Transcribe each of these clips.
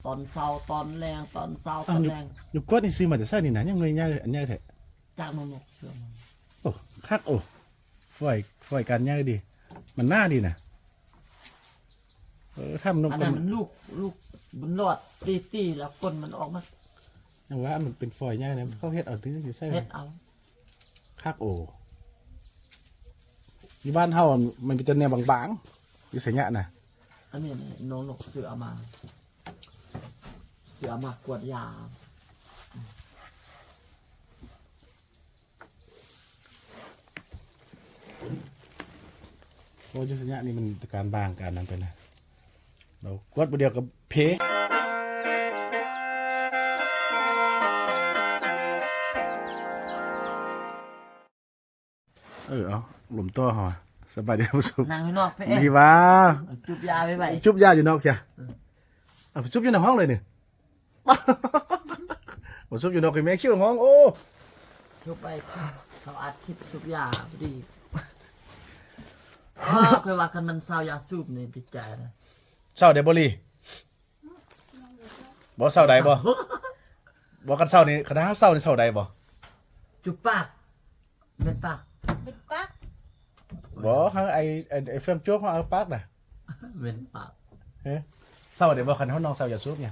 ຕອນເຊົ້າຕອນແລງ ຕອນເຊົ້າຕອນແລງ. ຢູ່ກວດນີ້ຊື້ມາແຕ່ໃສນີ້ນະ? ຍັງໜ່ວຍໃຫຍ່ອັນໃຫຍ່ແທ້. ຈາກນ້ອງນົກເຊື່ອມາ. ໂອ້ ຄັກ. ໂອ້ ຝອຍ ຝອຍການໃຫຍ່ດີ. ມັນໜາດີນະ. ເອີ ຖາມນົກ ອັນນັ້ນມັນລູກ ລູກມັນຫຼອດ ຕີໆ ແລ້ວກົ້ນມັນອອກມາ. ຍັງວ່າມັນເປັນຝອຍໃຫຍ່ນະ. ເຂົາເຮັດເອົາຕິ ຢູ່ໃສ? ເຮັດເອົາ. ຄັກ. ໂອ້ ຢູ່ບ້ານເຮົາມັນມີແຕ່ແນວບາງໆ ຢູ່ໄຊຍະນະ. ອັນນີ້ນ້ອງນົກຊື້ເອົາມາ ຊື້ເອົາມາກວດຢາ. ໂອ້ ຢູ່ໄຊຍະນີ້ມັນການບາງການນັ້ນໄປນະ. ລາວກວດມື້ດຽວກໍເພ. ເອີ ເອົາ ລົມຕໍ່ເຮົາ. ສະບາຍດີທ່ານຜູ້ຊົມ. ນັ່ງຢູ່ນອກເພ. ມີວ່າ ຈູບຢາໄວໆ ຈູບຢາຢູ່ນອກຈ້ະ. ເອີ ເອົາໄປຈູບຢູ່ໃນຫ້ອງເລີຍນີ້. ບໍ່ຊຸບຢູ່ນອກ ແມ່ຄິວຮ້ອງ. ໂອ້ ຊຸບໄປ ເຂົາອັດຄລິບຊຸບຢາພໍດີ. ອໍ ຂ້ອຍວ່າຄັນມັນເຊົາຢາສູບນີ້ຕິດໃຈນະ. ເຊົາໄດ້ບໍ່ລີ? ບໍ່ເຊົາໄດ້ບໍ່? ບໍ່ ຄັນເຊົານີ້ ຄັນເຮົາເຊົານີ້ເຊົາໄດ້ບໍ່? ຈຸບປາກ. ເໝັນປາກ ເໝັນປາກ. ບໍ່ ເຮົາໄອ ໄອ ໄອເຟືອງໂຈກເຮົາເອົາປາກນະ ເໝັນປາກ. ເອີ ເຊົາໄດ້ບໍ່ ຄັນເຮົານ້ອງເຊົາຢາສູບນີ້?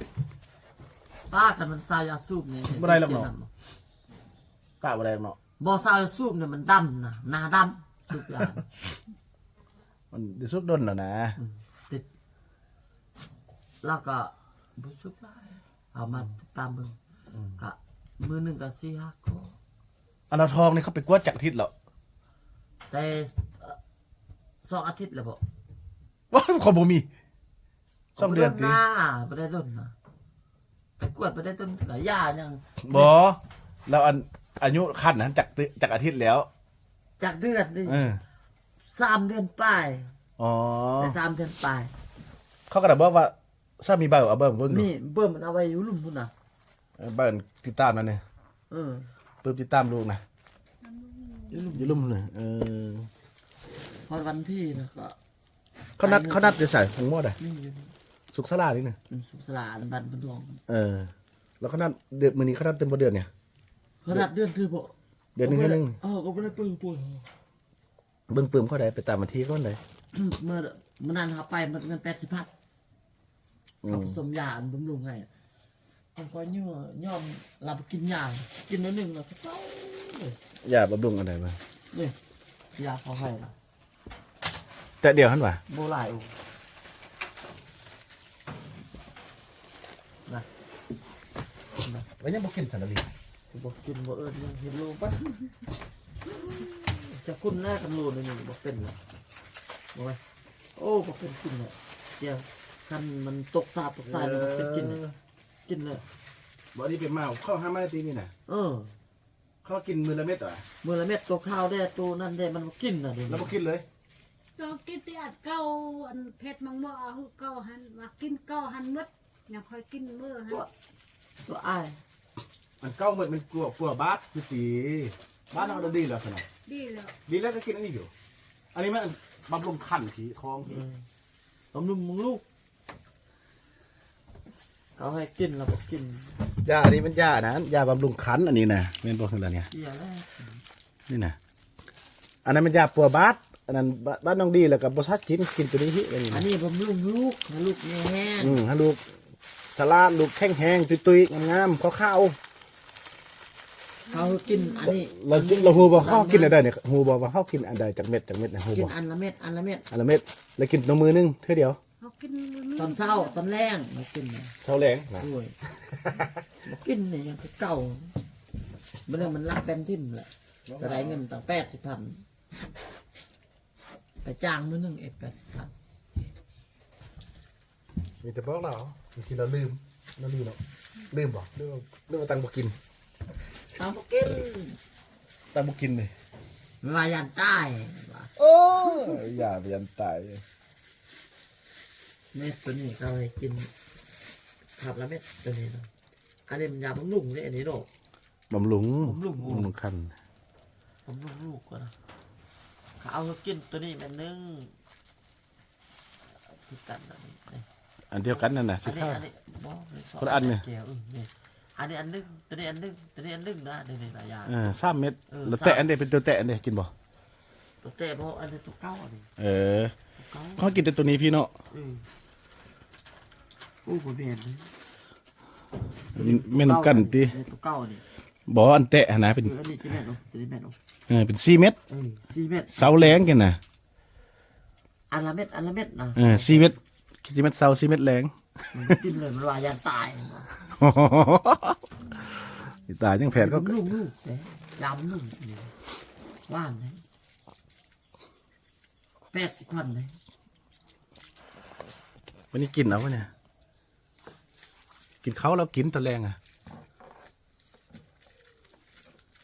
ປ້າ ຄັນມັນເຊົາຢາສູບນີ້ ບໍ່ໄດ້ດອກເນາະ. ກະບໍ່ໄດ້ດອກເນາະ. ບໍ່ ເຊົາຢາສູບນີ້ມັນດຳນະ ໜ້າດຳ ສູບຢາ ມັນໄດ້ສູບດົນແລ້ວນະ. ອືມ ຕິດ ແລ້ວກໍບໍ່ສູບຫຼາຍ ເອົາມາຕິດຕາມເບິ່ງ. ອືມ ກະມື້ໜຶ່ງກະສີ່ຫ້າກໍ. ອັນນາທອງນີ້ເຂົາໄປກວດຈັກອາທິດແລ້ວ? ແຕ່ ເອີ ສອງອາທິດແລ້ວບໍ? ວ້າຍ ຂ້ອຍບໍ່ມີ ສອງເດືອນຕິ. ບໍ່ໄດ້ດົນນະ ບໍ່ໄດ້ດົນນະ ໄປກວດບໍ່ໄດ້ດົນເທື່ອ ຢາຫຍັງ. ບໍ່ ແລ້ວອັນ ອາຍຸຄັນຫັ້ນຈັກ ຈັກອາທິດແລ້ວ? ຈັກເດືອນນີ້? ເອີ ສາມເດືອນປາຍ. ອໍ ໄດ້ສາມເດືອນປາຍ. ເຂົາກໍໄດ້ບອກວ່າ ສາມີເບິ່ງ ເອົາເບິ່ງ ເບິ່ງດູ. ນີ້ເບິ່ງ ມັນເອົາໄວ້ຢູ່ລຸ່ມພຸ້ນນະ. ເອີ ເບິ່ງ ຕິດຕາມນັ້ນນີ້. ເອີ ປຶບ ຕິດຕາມລູກນະ ຢູ່ລຸ່ມ ຢູ່ລຸ່ມພຸ້ນນະ. ເອີ ຮອດວັນທີນະ ກໍ ເຂົານັດ ເຂົານັດຢູ່ໃສ? ໂຮງໝໍໃດ? ນີ້ຢູ່ນີ້ ສຸກສາລານີ້ນະ. ອືມ ສຸກສາລາ ອັນບ້ານເພິ່ນດອງ. ເອີ ແລ້ວເຂົານັດເດືອນ ມື້ນີ້ເຂົານັດເຕັມບໍ່ເດືອນນີ້? ເຂົານັດເດືອນຄືບໍ່? ເດືອນໜຶ່ງເທື່ອໜຶ່ງ. ເອີ ກໍບໍ່ໄດ້ເບິ່ງປົວ ເບິ່ງປຶ້ມເຂົາໄດ້ ໄປຕາມວັນທີເຂົາໄດ້. ມື້ ມື້ນັ້ນເຮົາໄປໝົດເງິນແປດສິບພັນ. ອືມ ເຂົາປະສົມຢາອັນບຳລຸງໃຫ້ ຂ້ອຍຍໍ ຍອມ ລາວບໍ່ກິນຢາ ກິນໜ້ອຍໜຶ່ງແລ້ວກໍເຊົາເລີຍ. ຢາບຳລຸງອັນໃດມາ? ນີ້ ຢາເຂົາໃຫ້ນະ ແຕ່ດຽວຫັ້ນຫວາ? ບໍ່ຫຼາຍ. ໂອ້ ນະ ນະ ແລ້ວຍັງບໍ່ກິນຊັ້ນລະລີ? ບໍ່ກິນ ບໍ່ເອີ້ນຫຍັງ ເຫັນໂລປະ ຈະຄຸນແລ້ວ ຄັນໂລນີ້ບໍ່ເປັນລະ ບໍ່ແມ່ນ. ໂອ້ ບໍ່ເປັນກິນລະ ດຽວ ຄັນມັນຕົກສາດຕົກສາຍ ເອີ ແລ້ວບໍ່ເປັນກິນ ກິນລະ. ບໍ່ ອັນນີ້ເປັນໝາ ເຂົາຫາມາຕີນີ້ນະ. ເອີ ເຂົາກິນມື້ລະເມັດຫວາ? ມື້ລະເມັດ. ໂຕຂາວແດ່ ໂຕນັ້ນແດ່ ມັນບໍ່ກິນນະ ດຽວນີ້ ລະບໍ່ກິນເລີຍ. ໂຕກິນແຕ່ອັນເກົ່າ ອັນເຜັດມັງໝໍ ເອົາເກົ່າຫັ້ນ ວ່າກິນເກົ່າຫັ້ນໝົດ ຍັງຄ່ອຍກິນມື້ຫັ້ນ. ໂຕອ້າຍ ອັນເກົ່າໝົດ ມັນກົວ ກົວບາດຊິຕີ. ບ້ານເຮົາໄດ້ດີແລ້ວຊັ້ນນະ. ດີແລ້ວ ດີແລ້ວກໍກິນອັນນີ້ຢູ່. ອັນນີ້ມັນບຳລຸງຄັນທີ່ທ້ອງທີ່ ອືມ ບຳລຸງລູກ. ເຂົາໃຫ້ກິນລະບໍ່ກິນ. ຢາອັນນີ້ມັນຢາອັນນັ້ນ ຢາບຳລຸງຄັນອັນນີ້ນະ ແມ່ນບໍ່? ຄືລະນີ້ ເສຍແລ້ວ ນີ້ນະ. ອັນນັ້ນມັນຢາປົວບາດ ອັນນັ້ນບາດ ບາດນ້ອງດີ ແລ້ວກໍບໍ່ຊາກກິນ ກິນໂຕນີ້ ອັນນີ້ນະ ອັນນີ້ບຳລຸງລູກ ໃຫ້ລູກມີແຮງ. ອືມ ໃຫ້ລູກສະຫຼາດ ລູກແຂງແຮງ ຕຸ້ຍໆ ງາມໆ ຂາວໆ. ເຂົາກິນອັນນີ້ ລະ ລະຮູ້ບໍ່ ເຂົາກິນອັນໃດນີ້? ຮູ້ບໍ່ວ່າເຂົາກິນອັນໃດ ຈັກເມັດ ຈັກເມັດນະ ຮູ້ບໍ່? ກິນອັນລະເມັດ ອັນລະເມັດ ອັນລະເມັດ ລະກິນຕໍ່ມື້ໜຶ່ງເທື່ອດຽວ. ເຮົາກິນມື້ ຕອນເຊົ້າ ຕອນແລງມາກິນນະ ເຊົ້າແລງນະ. ໂອ້ຍ ບໍ່ກິນນີ້ຍັງຄືເກົ່າ. ມື້ໜຶ່ງມັນລັກແປ້ນຖິ້ມແຫຼະ ສະໄດເງິນຕັ້ງແປດສິບພັນ ໄປຈ້າງມື້ໜຶ່ງເອງແປດສິບພັນ. ມີແຕ່ບອກລາວ ບາງທີລາວລືມ ລາວລືມເນາະ. ລືມບໍ່? ຫຼືວ່າ ຫຼືວ່າຕັ້ງບໍ່ກິນ? ຕັ້ງບໍ່ກິນ ຕັ້ງບໍ່ກິນນີ້ ວ່າຢ້ານຕາຍວ່າ. ໂອ້ ຢ່າໄປຢ້ານຕາຍ. ເມັດໂຕນີ້ເຂົາໃຫ້ກິນຄັບລະເມັດໂຕນີ້ເນາະ. ອັນນີ້ມັນຢາບຳລຸງເດ້ ອັນນີ້ເນາະ ບຳລຸງ ບຳລຸງ ບຳລຸງຄັນ ບຳລຸງລູກກ່ອນນະ. ເຂົາເອົາໃຫ້ກິນໂຕນີ້ເມັດໜຶ່ງ ຄືກັນອັນນີ້ ເອີ ອັນດຽວກັນນັ້ນນະ ສີຂາວ ອັນນີ້ ອັນນີ້ບໍ່ ຄົນລະອັນນີ້ ແກ້ວ ເອີ ນີ້ ອັນນີ້ອັນໜຶ່ງ ໂຕນີ້ອັນໜຶ່ງ ໂຕນີ້ອັນໜຶ່ງນະ ນີ້ໆຫຼາຍຢ່າງ ເອີ ສາມເມັດ ເອີ ແລ້ວແຕະອັນໃດເປັນໂຕແຕະອັນໃດກິນບໍ່? ໂຕແຕະບໍ່ ອັນນີ້ໂຕເກົ່າອັນນີ້ ເອີ ໂຕເກົ່າ ເຮົາກິນແຕ່ໂຕນີ້ພີ້ເນາະ ອືມ ໂອ້ ບໍ່ແມ່ນເດ້ ແມ່ນນຳກັນຕິ ໂຕເກົ່າອັນນີ້ ບໍ່ ອັນແຕະຫັ້ນນະ ເປັນ ເອີ ອັນນີ້ຊິແມ່ນ ໂອ້ ໂຕນີ້ແມ່ນ ໂອ້ ເອີ ເປັນສີ່ເມັດ ເອີ ສີ່ເມັດ ເຊົ້າແລງກິນນະ ອັນລະເມັດ ອັນລະເມັດນະ ເອີ ສີ່ເມັດ ສີ່ເມັດເຊົ້າ ສີ່ເມັດແລງ ມັນກິນເລີຍ ມັນວ່າຢ້ານຕາຍ ຊິຕາຍຍັງແຜດກໍ ມັນລຸງໆເດ້ ຢາມັນລຸງ ຫວານເດ້ ແປດສິບພັນເດ້ ວັນນີ້ກິນເອົາວະນີ້ ກິນເຂົ້າແລ້ວກິນຕອນແລງອະ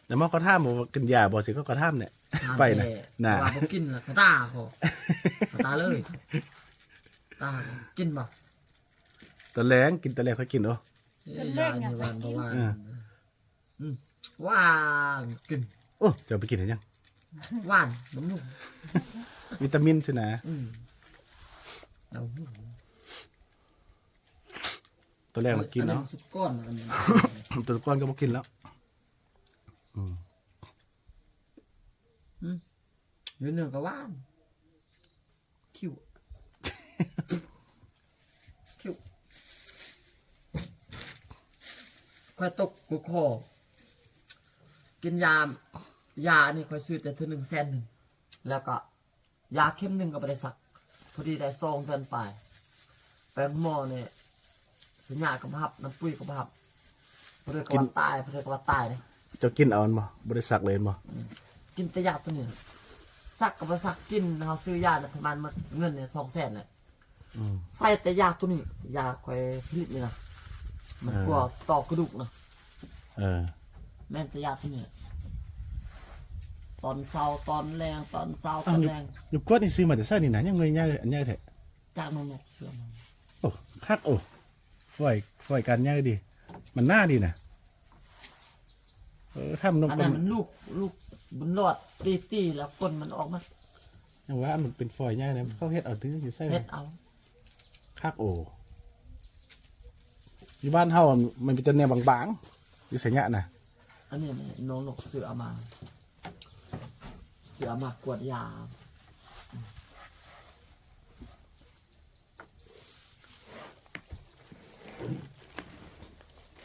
ແລ້ວໝໍກໍຖາມວ່າກິນຢາບໍ່ ຊິເຂົາກໍຖາມແຫຼະ ຖາມ ໄປນະ ແທ້ ນະ ວ່າບໍ່ກິນລະກະຕາຂໍ ກະຕາເລີຍ ຕາກິນບໍ່? ຕອນແລງ ກິນຕອນແລງຄ່ອຍກິນ ໂອ້ ຕອນແລງ ຢານີ້ຫວານບໍ່ຫວານ ເອີ ອືມ ຫວານ ກິນ ໂອ້ ເຈົ້າໄປກິນເຮັດຫຍັງ? ຫວານ ບຳລຸງ ວິຕາມິນຊີ້ນະ ອືມ ເອົາ ຕອນແລກລະກິນເນາະ ອັນນີ້ສຸດກ່ອນ ອັນນີ້ ຕອນກ່ອນກໍບໍ່ກິນແລ້ວ ອືມ ອືມ ເນື້ອກໍຫວານ ຄິວ ຄິວ ຂ້ອຍຕົກຫົວຂໍ້ ກິນຢາ ຢາອັນນີ້ຂ້ອຍຊື້ແຕ່ເທື່ອໜຶ່ງແສນໜຶ່ງ ແລ້ວກໍ ຢາເຂັມໜຶ່ງກໍບໍ່ໄດ້ສັກ ພໍດີໄດ້ສອງເດືອນປາຍ ໄປໂຮງໝໍນີ້ ສັນຍາກໍບໍ່ຮັບ ນ້ຳປຸ້ຍກໍບໍ່ຮັບ ຜູ້ໃດກໍວ່າຕາຍ ຜູ້ໃດກໍວ່າຕາຍເດ້ ເຈົ້າກິນເອົາແມ່ນບໍ່? ບໍ່ໄດ້ສັກເລີຍແມ່ນບໍ່? ອືມ ກິນແຕ່ຢາໂຕນີ້ ສັກກໍບໍ່ສັກ ກິນ ເຮົາຊື້ຢານະ ປະມານໝົດເງິນນີ້ສອງແສນແຫຼະ ອືມ ໃສ່ແຕ່ຢາໂຕນີ້ ຢາຂ້ອຍຜະລິດນີ້ນະ ມັນ ເອີ ກວ່າຕໍ່ກະດູກນະ ເອີ ແມ່ນແຕ່ຢາໂຕນີ້ ຕອນເຊົ້າ ຕອນແລງ ຕອນເຊົ້າ ຕອນແລງ ຢູ່ກວດນີ້ຊື້ມາແຕ່ໃສນີ້ນະ ຍັງໜ່ວຍໃຫຍ່ ອັນໃຫຍ່ແທ້ ຈາກນ້ອງນົກເສືອມາ ໂອ້ ຄັກ ໂອ້ ຝອຍ ຝອຍການໃຫຍ່ດີ ມັນໜາດີນະ ເອີ ຖ້າມັນ ອັນນັ້ນມັນລູກ ລູກບຸນຫຼອດ ຕີໆ ແລ້ວກົ້ນມັນອອກມາ ຍັງວ່າມັນເປັນຝອຍໃຫຍ່ນະ ເຂົາເຮັດເອົາຕິ ຢູ່ໃສ ເຮັດເອົາ ຄັກ ໂອ້ ຢູ່ບ້ານເຮົາມັນມີແຕ່ແນວບາງໆ ຢູ່ໄຊຍະນະ ອັນນີ້ນ້ອງນົກເສືອມາ ເສືອມາກວດຢາ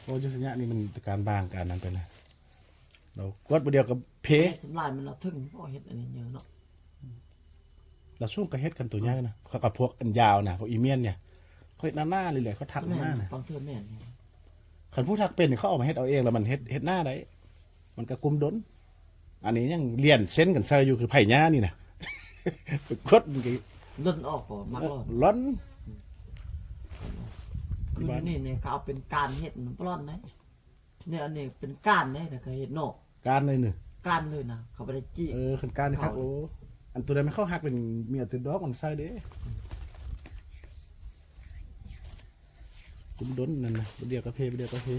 ໂອ້ ຢູ່ໄຊຍະນີ້ມັນການບາງ ການນັ້ນໄປນະ ລາວກວດມື້ດຽວກໍເພ ສ່ວນຫຼາຍມັນລາວເຖິງ ບໍ່ເຮັດອັນນີ້ເຍອະເນາະ ລາວສູງກໍເຮັດກັນໂຕໃຫຍ່ນະ ເຂົາກໍພວກອັນຍາວນະ ພວກອີ່ມຽນນີ້ ເຂົາເຮັດໜາໆເລີຍແຫຼະ ເຂົາຖັກມານະ ບາງເທື່ອແມ່ນ ຄັນຜູ້ຖັກເປັນນີ້ ເຂົາເອົາມາເຮັດເອົາເອງ ແລ້ວມັນເຮັດ ເຮັດໜາໄດ້ ມັນກໍກຸມດົນ ອັນນີ້ຍັງລຽນເຊັນກັນໃສ່ຢູ່ ຄືໄຜຍານີ້ນະ ໄປກົດມັນກໍຫຼົ່ນອອກ ກໍມັກລ່ອນ ລ່ອນ ອືມ ຄືນີ້ນີ້ ເຂົາເອົາເປັນການເຮັດ ມັນບໍ່ລ່ອນໃດ ແນວນີ້ເປັນການເດ້ ແລ້ວກໍເຮັດເນາະ ການເລີຍນີ້ ການເລີຍນະ ເຂົາບໍ່ໄດ້ຈີ້ ເອີ ຄັນການນີ້ຄັກ ໂອ້ ອັນໂຕໃດມັນເຂົ້າຮັກເປັນ ມີແຕ່ດອກມັນໃສ່ເດ້ ກຸມດົນນັ້ນນະ ບໍ່ດຽວກາເຟ ບໍ່ດຽວກາເຟ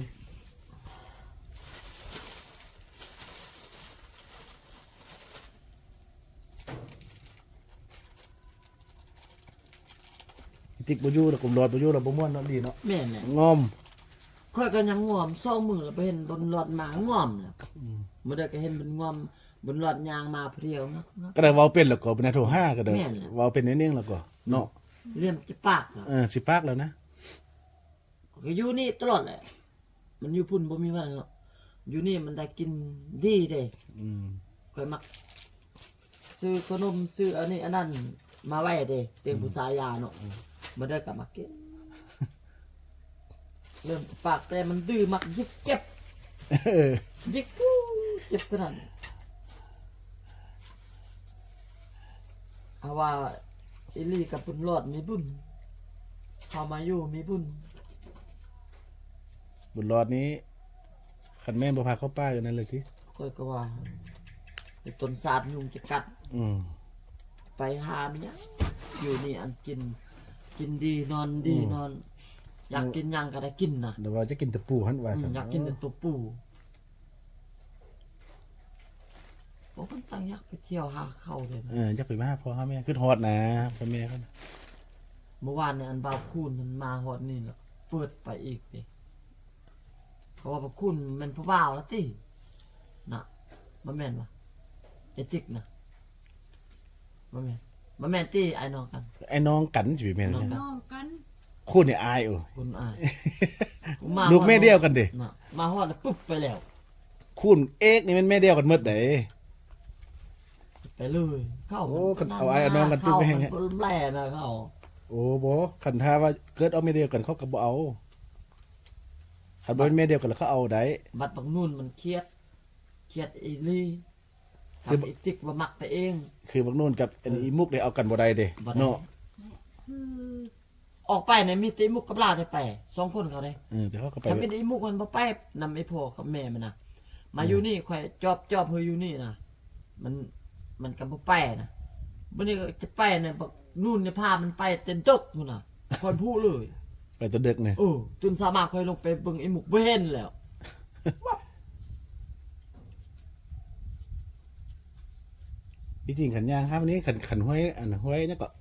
ຕິກບໍ່ຢູ່ແລ້ວ ກົມຫຼອດບໍ່ຢູ່ແລ້ວ ບໍ່ມ່ວນເນາະ ດີເນາະ ແມ່ນແຫຼະ ງ່ອມ ຂ້ອຍກໍຍັງງ່ວມ ສອງມື້ແລ້ວ ໄປເຫັນບຸນຫຼອດມາງ່ວມແລ້ວ ອືມ ມື້ໃດກໍເຫັນບຸນງ່ວມ ບຸນຫຼອດຍ່າງມາຜູ້ດຽວ ກໍໄດ້ເວົ້າເປັນແລ້ວກໍ ບໍ່ໄດ້ໂທຫາກໍໄດ້ ແມ່ນແຫຼະ ເວົ້າເປັນແນວໜຶ່ງແລ້ວກໍເນາະ ລຽມຈະປາກແລ້ວ ເອີ ຊິປາກແລ້ວນະ ຂ້ອຍຢູ່ນີ້ຕະຫຼອດແຫຼະ ມັນຢູ່ພຸ້ນບໍ່ມີວັນເນາະ ຢູ່ນີ້ມັນໄດ້ກິນດີເດ້ ອືມ ຂ້ອຍມັກຊື້ຂະໜົມ ຊື້ອັນນີ້ອັນນັ້ນມາໄວ້ເດ້ ເຕັມຜູ້ຊາຍຢາເນາະ ອືມ ມື້ໃດກໍມາກິນ ເລີ່ມປາກແຕ່ມັນດື້ມັກຢິກເຈັບ ເອີ ຢິກ ເຈັບຂະໜາດ ເຮົາວ່າອີ່ຫຼີກັບບຸນຫຼອດມີບຸນ ເຮົາມາຢູ່ມີບຸນ ບຸນຫຼອດນີ້ ຄັນແມ່ນບໍ່ພາເຂົ້າປ່າຢູ່ນັ້ນເລີຍຕິ ຂ້ອຍກໍວ່າ ໄປຕົ້ນສາດຍຸງຈະກັດ ອືມ ໄປຫາມີຫຍັງ ຢູ່ນີ້ອັນກິນ ກິນດີນອນດີ ອືມ ນອນ ຢາກກິນຫຍັງກໍໄດ້ກິນນະ ແຕ່ວ່າຈະກິນແຕ່ປູຫັ້ນວ່າ ອືມ ຊັ້ນ ຢາກກິນແຕ່ໂຕປູ ໂອ້ ມັນຕັ້ງຢາກໄປທ່ຽວຫາເຂົາເດ້ ເອີ ຢາກໄປມາຫາພໍ່ຫາແມ່ ຄິດຮອດນະ ພໍ່ແມ່ເຂົາ ເມື່ອວານນີ້ອັນບ່າວຄູນມັນມາຮອດນີ້ລະເປີດໄປອີກເດ້. ເຂົາວ່າບ່າວຄູນແມ່ນຜູ້ບ່າວລະຕິນະ. ບໍ່ແມ່ນຫວາ? ເອຕິກນະ. ບໍ່ແມ່ນ ບໍ່ແມ່ນຕິ ອ້າຍນ້ອງກັນ. ອ້າຍນ້ອງກັນຊິໄປແມ່ນຫຍັງ? ນ້ອງກັນ. ຄູນນີ້ອາຍ ໂອ້ ຄູນອາຍ. ມາ ລູກແມ່ດຽວກັນເດ້. ນະ ມາຮອດແລ້ວປຶບໄປແລ້ວ. ຄູນເອກນີ້ແມ່ນແມ່ດຽວກັນໝົດເດ້. ໄປເລີຍເຂົາ. ໂອ້ ຄັນເອົາອ້າຍເອົານ້ອງກັນ ເຂົາ ຕຶກໄປແຮງ ມັນແຫຼນະເຂົາ. ໂອ້ ບໍ່ ຄັນຖ້າວ່າເກີດອອກແມ່ດຽວກັນ ເຂົາກໍບໍ່ເອົາ. ຄັນບໍ່ແມ່ນແມ່ດຽວກັນລະເຂົາເອົາໄດ້. ບັດບັກນູນມັນຄຽດ ຄຽດອີ່ຫຼີ. ຄືບັກຕິກວ່າມັກແຕ່ເອງ. ຄືບັກນູນກັບອັນ ເອີ ອີ່ມຸກໄດ້ເອົາກັນບໍ່ໄດ້ເດ້ ບໍ່ໄດ້ ເນາະ. ຄື ອອກໄປນີ້ມີແຕ່ອີ່ມຸກກັບລາວໄດ້ໄປ ສອງຄົນເຂົາເດ້. ເອີ ແຕ່ເຂົາກໍໄປ ຖ້າເປັນອີ່ມຸກມັນບໍ່ໄປນຳໄອ້ພໍ່ກັບແມ່ມັນນະ. ມາ ເອີ ຢູ່ນີ້ຂ້ອຍຈອບ ຈອບເຮີຢູ່ນີ້ນະ ມັນ ມັນກໍບໍ່ໄປນະ. ບັດນີ້ກໍຈະໄປນະ ບັກນູນນີ້ພາມັນໄປແຕ່ດຶກພຸ້ນນະ ຂ້ອຍຮູ້ເລີຍ. ໄປແຕ່ດຶກນີ້. ເອີ ຕື່ນເຊົ້າມາຂ້ອຍລົງໄປເບິ່ງອີ່ມຸກບໍ່ເຫັນແລ້ວ. ທີ່ຈິງຄັນຍ່າງຫານີ້ ຄັນ ຄັນຫ້ວຍ ອັນຫ້ວຍຫຍັງເກາະ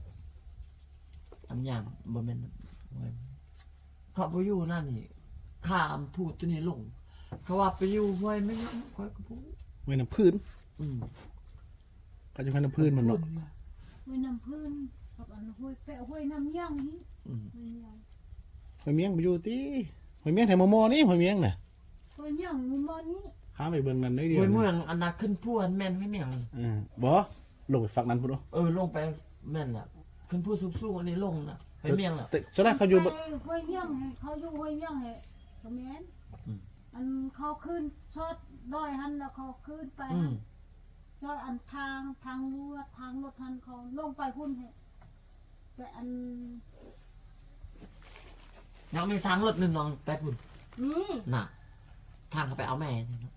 ອັນຍ່າງ ບໍ່ແມ່ນຫ້ວຍ ເຂົາບໍ່ຢູ່ນັ້ນນີ້ ຂ້າມພູຕົວນີ້ລົງ. ເຂົາວ່າໄປຢູ່ຫ້ວຍແມ່ນຫຍັງ ຂ້ອຍກໍບໍ່ຮູ້. ຫ້ວຍນ້ຳພື້ນ. ອືມ. ເຂົາຢູ່ຫ້ວຍນ້ຳພື້ນມັນເນາະ. ຫ້ວຍນ້ຳພື້ນກັບອັນຫ້ວຍແປະ ຫ້ວຍນ້ຳຍັງນີ້. ອືມ. ຫ້ວຍຍັງ ຫ້ວຍມຽງບໍ່ຢູ່ຕິ? ຫ້ວຍມຽງແຖວມໍ່ໆນີ້ ຫ້ວຍມຽງນະ. ຫ້ວຍມຽງໝູ່ມອນນີ້ ຂ້າມໄປເບິ່ງນັ້ນໜ້ອຍດຽວ. ຫ້ວຍເມືອງ ອັນນະ ຂຶ້ນພູຫັ້ນແມ່ນຫ້ວຍມຽງ. ເອີ ບໍ່ ລົງໄປຝັ່ງນັ້ນພຸ້ນ. ເອີ ລົງໄປແມ່ນລະ ຂຶ້ນພູສູງໆ ອັນນີ້ລົງນະ ຫ້ວຍມຽງລະ. ແຕ່ສ່ວນຫຼາຍເຂົາຢູ່ ໄປຫ້ວຍມຽງ ເຂົາຢູ່ຫ້ວຍມຽງ ກໍແມ່ນ. ອືມ. ອັນເຂົາຂຶ້ນຊອດດອຍຫັ້ນ ແລ້ວເຂົາຂຶ້ນໄປ. ອືມ. ຊອດອັນທາງ ທາງລົວດ ທາງລົດຫັ້ນ ເຂົາລົງໄປພຸ້ນ. ແຕ່ອັນ ຍັງມີທາງລົດໜຶ່ງນ້ອງໄປພຸ້ນ. ມີນະ ທາງເຂົ້າໄປເອົາແມ່ນີ້ເນາະ.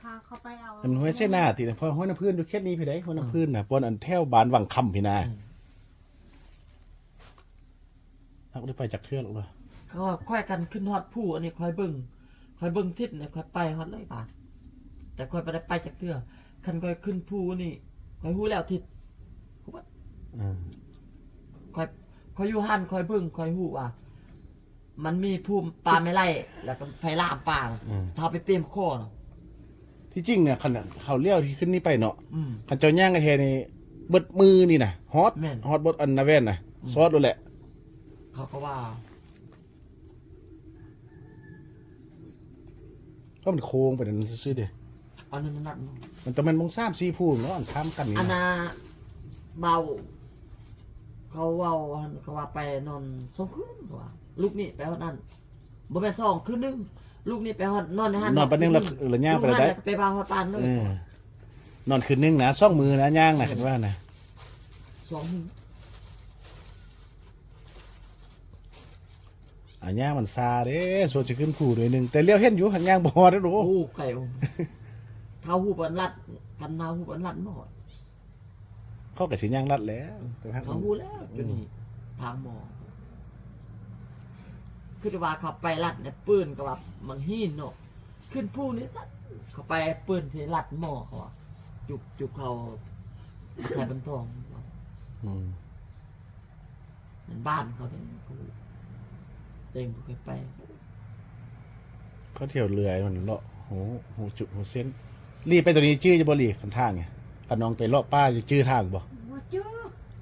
ທາງເຂົ້າໄປເອົາ ມັນຫ້ວຍເສນາຕິນະ. ເພາະຫ້ວຍນ້ຳພື້ນຢູ່ເຂດນີ້ພີ້ໃດ໋ ຫ້ວຍນ້ຳພື້ນນະ. ອືມ. ບ່ອນອັນແຖວບ້ານວັງຄຳພີ້ນະ. ອືມ. ເຮົາບໍ່ໄດ້ໄປຈັກເທື່ອດອກເນາະ. ຂ້ອຍ ຂ້ອຍຄັນຂຶ້ນຮອດພູອັນນີ້ ຂ້ອຍເບິ່ງ ຂ້ອຍເບິ່ງທິດນີ້ ຂ້ອຍໄປຮອດເລີຍບາດ. ແຕ່ຂ້ອຍບໍ່ໄດ້ໄປຈັກເທື່ອ. ຄັນຂ້ອຍຂຶ້ນພູນີ້ ຂ້ອຍຮູ້ແລ້ວທິດ. ອືມ. ຂ້ອຍ ຂ້ອຍຢູ່ຫັ້ນ ຂ້ອຍເບິ່ງ ຂ້ອຍຮູ້ວ່າ ມັນມີພູປ່າໄມ້ໄລ່ ແລ້ວກໍໄຟລາມປ່ານະ. ອືມ. ຖ້າໄປເປັນຄໍນະ. ທີ່ຈິງນະ ຄັນເຮົາລ້ຽວທີ່ຂຶ້ນນີ້ໄປເນາະ. ອືມ. ຄັນເຈົ້າຍ່າງແທ້ໆນີ້ ເບິດມື້ນີ້ນະ ຮອດ ແມ່ນ ຮອດບົດອັນນາແວ່ນນະ. ອືມ. ຊອດໂລດແຫຼະ. ເຂົາກໍວ່າ ກໍມັນໂຄ້ງໄປນັ້ນຊື່ໆເດ້. ອັນນັ້ນມັນນັດ ມັນຕ້ອງແມ່ນໂມງສາມສີ່ພູເນາະ ອັນຂ້າມກັນນີ້. ອັນນະ ເບົາ ເຂົາເວົ້າຫັ້ນ ເຂົາວ່າໄປນອນສອງຄືນ ເຂົາວ່າ ລຸກນີ້ໄປຮອດນັ້ນ ບໍ່ແມ່ນສອງ ຄືນໜຶ່ງ ລຸກນີ້ໄປຮອດ ນອນໃນຫັ້ນ ນອນປານໜຶ່ງ ແລ້ວ ແລ້ວຍ່າງໄປໄດ້ ແລ້ວກໍໄປວ່າຮອດປານເລີຍ. ເອີ ນອນຄືນໜຶ່ງນະ ສອງມື້ນະ ຍ່າງນະ ເອີ ຄັນວ່ານະ ສອງມື້. ອາ ຍ່າງມັນຊາເດ້ ສ່ວນຊິຂຶ້ນພູໜ້ອຍໜຶ່ງ ແຕ່ລ້ຽວເຫັນຢູ່ ຫາກຍ່າງບໍ່ຮອດເດ້. ໂອ້ ໄກ ໂອ້ ຖ້າຮູ້ປານລັດ ຄັນຖ້າຮູ້ປານລັດເນາະ ເຂົາກໍຊິຍ່າງລັດແຫຼະ. ອືມ ແຕ່ຫາກ ເຂົາຮູ້ແລ້ວ ອືມ ຈຸດນີ້ທາງໝໍ ຄືວ່າເຂົາໄປລັດນີ້ ປືນກໍວ່າມັນຫີນເນາະ. ຂຶ້ນພູນີ້ຊັ້ນ ເຂົາໄປເພິ່ນຊິລັດໝໍ ເຂົາວ່າ ຈຸກ ຈຸກເຂົາໃສ່ບັນທອງ. ອືມ ແມ່ນບ້ານເຂົາເດ້ ເຂົາເອງບໍ່ເຄີຍໄປ. ເຂົາທ່ຽວເລື້ອຍມັນເລາະ ຮູ້ ຮູ້ຈຸດຮູ້ເສັ້ນ. ລີໄປຕົວນີ້ຈື່ຢູ່ບໍ່ລີ ຄັນທາງນີ້ ຄັນນ້ອງໄປເລາະປ່າຈະຈື່ທາງບໍ່? ບໍ່ຈື່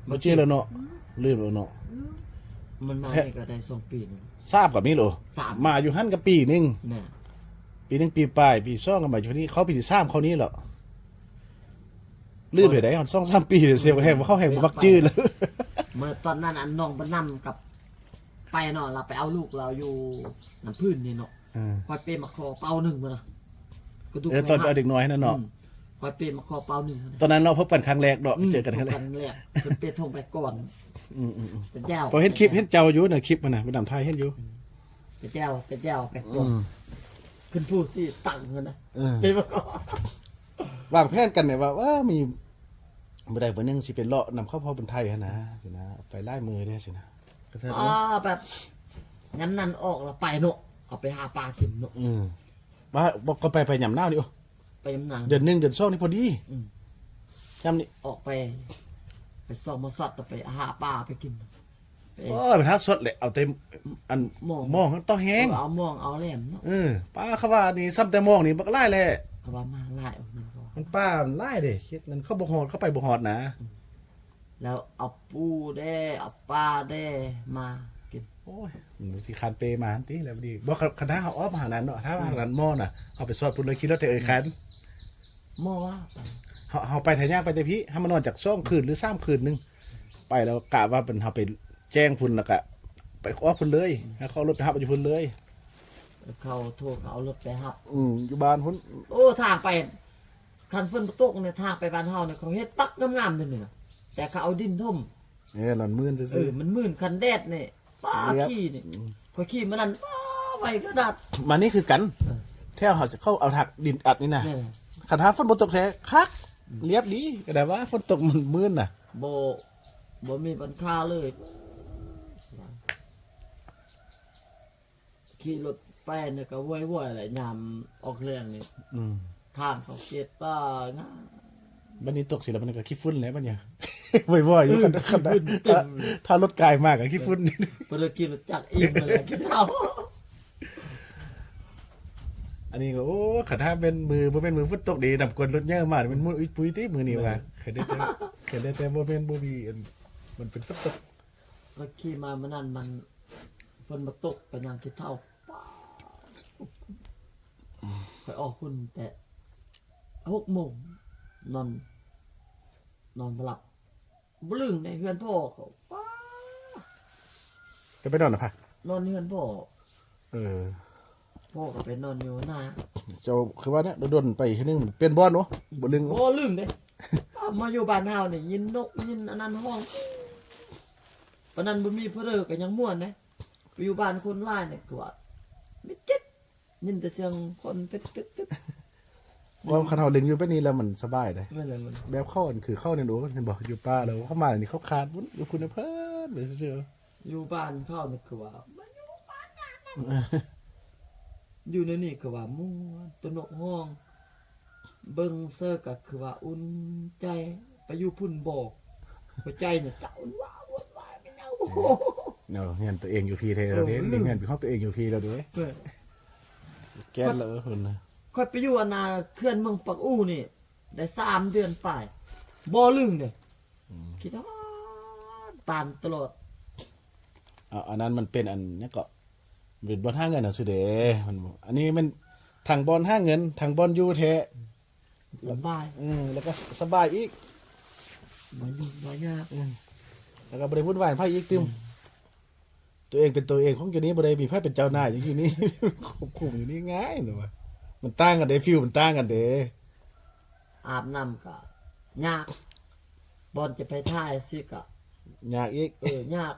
ບໍ່ຈື່ແລ້ວເນາະ. ອືມ ລືມແລ້ວເນາະ. ອືມ ມັນມານີ້ກໍໄດ້ສອງປີນີ້ ສາມກໍມີໂລ ສາມ ມາຢູ່ຫັ້ນກໍປີໜຶ່ງ ແມ່ນ ປີໜຶ່ງ ປີປາຍ ປີສອງກໍມາຢູ່ນີ້ ເຂົ້າປີທີສາມເຂົ້ານີ້ແລ້ວ. ລືມໄປໄດ້ຮອດສອງສາມປີແລ້ວ ເສຍແຮງ ເຂົາແຮງບໍ່ມັກຈື່ແລ້ວ. ເມື່ອຕອນນັ້ນ ອັນນ້ອງບຸນນຳກັບໄປເນາະ ລາວໄປເອົາລູກລາວຢູ່ນ້ຳພື້ນນີ້ເນາະ. ເອີ ຂ້ອຍເປມາຂໍເປົາໜຶ່ງພຸ້ນນະ ກະດູກ ເອີ ຕອນເອົາເດັກນ້ອຍຫັ້ນນະເນາະ. ອືມ ຂ້ອຍເປມາຂໍເປົາໜຶ່ງ ຕອນນັ້ນເນາະ ພົບກັນຄັ້ງແລກເນາະ. ອືມ ເຈີກັນຄັ້ງແລກ ເພິ່ນເປທົ່ງໄປກ່ອນ. ອືມໆໆ ເປັນແຈວ ເພາະເຫັນຄລິບ ເຫັນເຈົ້າຢູ່ໃນຄລິບຫັ້ນນະ ມາດາມຖ່າຍເຫັນຢູ່. ອືມ ເປັນແຈວ ເປັນແຈວໄປກ່ອນ. ອືມ ຂຶ້ນພູຊິຕັ້ງຫັ້ນນະ. ເອີ ເປມາກ່ອນ ວາງແຜນກັນແຫຼະວ່າ ເອີ ມີ ມື້ໃດມື້ໜຶ່ງຊິໄປເລາະນຳເຂົາພໍ່ບຸນໄທຫັ້ນນະ ຊີ້ນະ ໄປຫຼາຍມື້ເດ້ຊີ້ນະ. ອໍ ແບບຍາມນັ້ນອອກແລ້ວໄປເນາະ ເອົາໄປຫາປາກິນເນາະ. ເອີ ວ່າບໍ່ ກໍໄປ ໄປຍາມໜາວນີ້ ໂອ້ ໄປຍາມໜາວ ເດືອນໜຶ່ງເດືອນສອງນີ້ພໍດີ. ອືມ ຍາມນີ້ອອກໄປ ໄປຊອກມາຊັດ ແລ້ວໄປຫາປາໄປກິນ. ເອີ ໂອ້ຍ ມັນຫາສົດແຫຼະ ເອົາແຕ່ອັນ ມອງ ມອງຕໍ່ແຮງ ເອີ ເອົາມອງເອົາແຫຼມເນາະ ເອີ ປາ ເຂົາວ່ານີ້ ຊ້ຳແຕ່ມອງນີ້ບັກຫຼາຍແຫຼະ ເຂົາວ່າມາຫຼາຍ ໂອ້ ມັນບໍ່ ມັນປາມັນຫຼາຍເດ້ ເຂດນັ້ນເຂົາບໍ່ຮອດ ເຂົາໄປບໍ່ຮອດນະ ອືມ ແລ້ວເອົາປູແດ່ ເອົາປາແດ່ມາກິນ ໂອ້ຍ ມັນຊິຄານເປມາຫັ້ນຕິ ແລ້ວນີ້ ບໍ່ ຄັນ ຄັນຖ້າເຮົາອອກມາທາງນັ້ນເນາະ ຖ້າວ່າທາງນັ້ນໝໍນະ ເຮົາໄປຊອດພຸ້ນເລີຍ ຂີ່ລົດແຕ່ເອີຍຄັນ ໝໍວ່າ ເຮົາ ເຮົາໄປ ຖ້າຍ່າງໄປແຕ່ພີ້ ເຮົາມານອນຈັກສອງຄືນ ຫຼື ສາມຄືນໜຶ່ງ ໄປແລ້ວກະວ່າເພິ່ນ ເຮົາໄປແຈ້ງພຸ້ນ ແລ້ວກະໄປອອກພຸ້ນເລີຍ ໃຫ້ເຂົາເອົາລົດໄປຮັບເອົາຢູ່ພຸ້ນເລີຍ ເຂົາໂທ ເຂົາເອົາລົດໄປຮັບ ອືມ ຢູ່ບ້ານພຸ້ນ ໂອ້ ທາງໄປ ຄັນຝົນບໍ່ຕົກນີ້ ທາງໄປບ້ານເຮົານີ້ ເຂົາເຮັດປັກງາມໆເດນີ້ນະ ແຕ່ເຂົາເອົາດິນຖົມ ເອີ ມັນມື່ນຊື່ໆ ເອີ ມັນມື່ນ ຄັນແດດນີ້ ປ້າ ຂີ່ນີ້ ອືມ ຂ້ອຍຂີ່ມານັ້ນ ປ້າ ໄວຂະໜາດ ມານີ້ຄືກັນ ເອີ ແຖວເຮົາຊິເຂົ້າເອົາທາງດິນອັດນີ້ນະ ແມ່ນ ຄັນຖ້າຝົນບໍ່ຕົກແທ້ຄັກ ອືມ ລຽບດີ ກະໄດ້ວ່າຝົນຕົກມັນມື່ນນະ ບໍ່ ບໍ່ມີບັນຄາເລີຍ ຂີ່ລົດໄປນີ້ກະວອຍໆແຫຼະ ຍາມອອກແລງນີ້ ອືມ ທາງເຂົາເຂດປ່າງາມ ບັດນີ້ຕົກຊິແລ້ວ ມັນກະຂີ້ຝຸ່ນແຫຼະບັດນີ້ ວອຍໆຢູ່ ເອີ ຄັນ ຄັນ ຂີ້ຝຸ່ນເຕັມ ຖ້າ ຖ້າລົດກາຍມາກະຂີ້ຝຸ່ນ ເພິ່ນຂີ່ລົດຈັກອີກ ເພິ່ນກິນເຫຼົ້າ ອັນນີ້ກະ ໂອ້ ຄັນຖ້າແມ່ນມື້ ບໍ່ແມ່ນມື້ຝົນຕົກນີ້ ນ້ຳກ້ວນລົດໃຫຍ່ມາ ແມ່ນມຸ້ຍປຸ້ຍຕິມື້ນີ້ວ່າ ແມ່ນ ຄັນໄດ້ແຕ່ ຄັນໄດ້ແຕ່ບໍ່ແມ່ນບໍ່ມີ ອັນ ມັນເປັນຝົນຕົກ ຂ້ອຍຂີ່ມາມື້ນັ້ນມັນ ຝົນມາຕົກໄປນຳຂີ້ເຖົ້າ ປ້າ ຂ້ອຍອອກພຸ້ນແຕ່ຫົກໂມງ ນອນ ນອນບໍ່ຫຼັບ ບໍ່ລຶ້ງໃນເຮືອນພໍ່ເຂົາ ປ້າ ຈະໄປນອນນຳໃຜ? ນອນເຮືອນພໍ່ ເອີ ພໍ່ກະໄປນອນຢູ່ນາ ເຈົ້າຄືວ່າແນວດົນໆໄປເທື່ອໜຶ່ງ ປ່ຽນບ່ອນເນາະ ບໍ່ລຶ້ງ ບໍ່ລຶ້ງເດ້ ມາຢູ່ບ້ານເຮົານີ້ ຍິນນົກຍິນອັນນັ້ນຮ້ອງ ປານນັ້ນບໍ່ມີຜູ້ເດີກະຍັງມ່ວນເດ້ ໄປຢູ່ບ້ານຄົນຫຼາຍນີ້ຄືວ່າມິດຈິດ ຍິນແຕ່ສຽງຄົນຕຶດໆໆ ຄວາມຄັນເຮົາເລັງຢູ່ແບບນີ້ແລ້ວມັນສະບາຍເດ້ ແມ່ນແຫຼະ ມັນ ແບບເຂົາ ອັນຄືເຂົານີ້ ໂອ້ ເຫັນບໍ່ ຢູ່ປ່າແລ້ວເຂົາມານີ້ເຂົາຄາດພຸ້ນ ຢູ່ພຸ້ນເພິ່ນໄປຊື່ໆ ຢູ່ບ້ານເຂົານີ້ຄືວ່າ ມາຢູ່ບ້ານນານ ຢູ່ໃນນີ້ຄືວ່າມ່ວນ ໂຕນົກຮ້ອງ ເບິ່ງເສີກະຄືວ່າອຸ່ນໃຈ ໄປຢູ່ພຸ້ນບໍ່ ຫົວໃຈນີ້ຈະອຸ່ນວາຍວຸ່ນວາຍແມ່ນຫຍັງ ເນາະ ເຮືອນໂຕເອງຢູ່ພີ້ແທ້ແລ້ວເດ້ ເອີ ເຮືອນເປັນຂອງໂຕເອງຢູ່ພີ້ແລ້ວເດ້ ແກ່ນແລ້ວເພິ່ນນະ ຂ້ອຍໄປຢູ່ອັນນາ ເຂື່ອນເມືອງປາກອູ່ນີ້ ໄດ້ສາມເດືອນປາຍ ບໍ່ລຶ້ງເດ້ ອືມ ຄິດຮອດປານຕະຫຼອດ ເອົາ ອັນນັ້ນມັນເປັນອັນຫຍັງເກາະ ເປັນບ່ອນຫາເງິນເຮົາຊື່ເດ້ ມັນ ອັນນີ້ແມ່ນທັງບ່ອນຫາເງິນ ທັງບ່ອນຢູ່ແທ້ ສະບາຍ ອືມ ແລ້ວກະສະບາຍອີກ ບໍ່ຫຍຸ້ງບໍ່ຍາກ ອືມ ແລ້ວກະບໍ່ໄດ້ວຸ່ນວາຍໃຜອີກຕື່ມ ອືມ ໂຕເອງເປັນໂຕເອງຂອງຢູ່ນີ້ ບໍ່ໄດ້ມີໃຜເປັນເຈົ້ານາຍຢູ່ນີ້ ຄວບຄຸມຢູ່ນີ້ງ່າຍນະວ່າ ມັນຕ່າງກັນເດ້ ຟີວມັນຕ່າງກັນເດ້ ອາບນ້ຳກະຍາກ ບ່ອນຈະໄປຖ່າຍຊີ້ກະຍາກອີກ ເອີ ຍາກ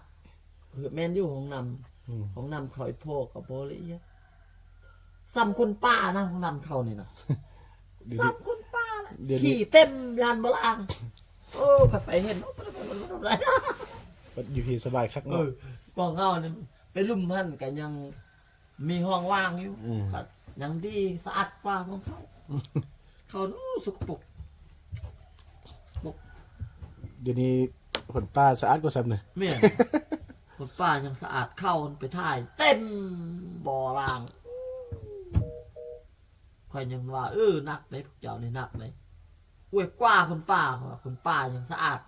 ແມ່ນຢູ່ຫ້ອງນ້ຳ ອືມ ຫ້ອງນ້ຳເຂົາອີ່ພໍ່ກະບໍ່ລະອຽດ ສ່ຳຄົນປ່ານະ ຫ້ອງນ້ຳເຂົານີ້ນະ ສ່ຳຄົນປ່ານະ ຂີ້ເຕັມ ຢ້ານບໍ່ລ້າງ ໂອ້ ຂ້ອຍໄປເຫັນ ຢູ່ພີ້ສະບາຍຄັກເນາະ ເອີ ຂອງເຮົານີ້ໄປລຸ່ມຫັ້ນກະຍັງ ມີຫ້ອງວ່າງຢູ່ ອືມ ກະຍັງດີ ສະອາດກວ່າຂອງເຂົາ ເຂົາ ໂອ້ ສົກກະປົກ ປົກ ດຽວນີ້ຄົນປ່າສະອາດກວ່າຊ້ຳເນາະ ແມ່ນ ຄົນປ່າຍັງສະອາດ ເຂົາໄປຖ່າຍເຕັມບໍ່ລ້າງ ຂ້ອຍຍັງວ່າ ເອີ ໜັກເດ້ ພວກເຈົ້ານີ້ໜັກເດ້ ໂອ້ຍ ກວ່າຄົນປ່າ ເຂົາວ່າຄົນປ່າຍັງສະອາດ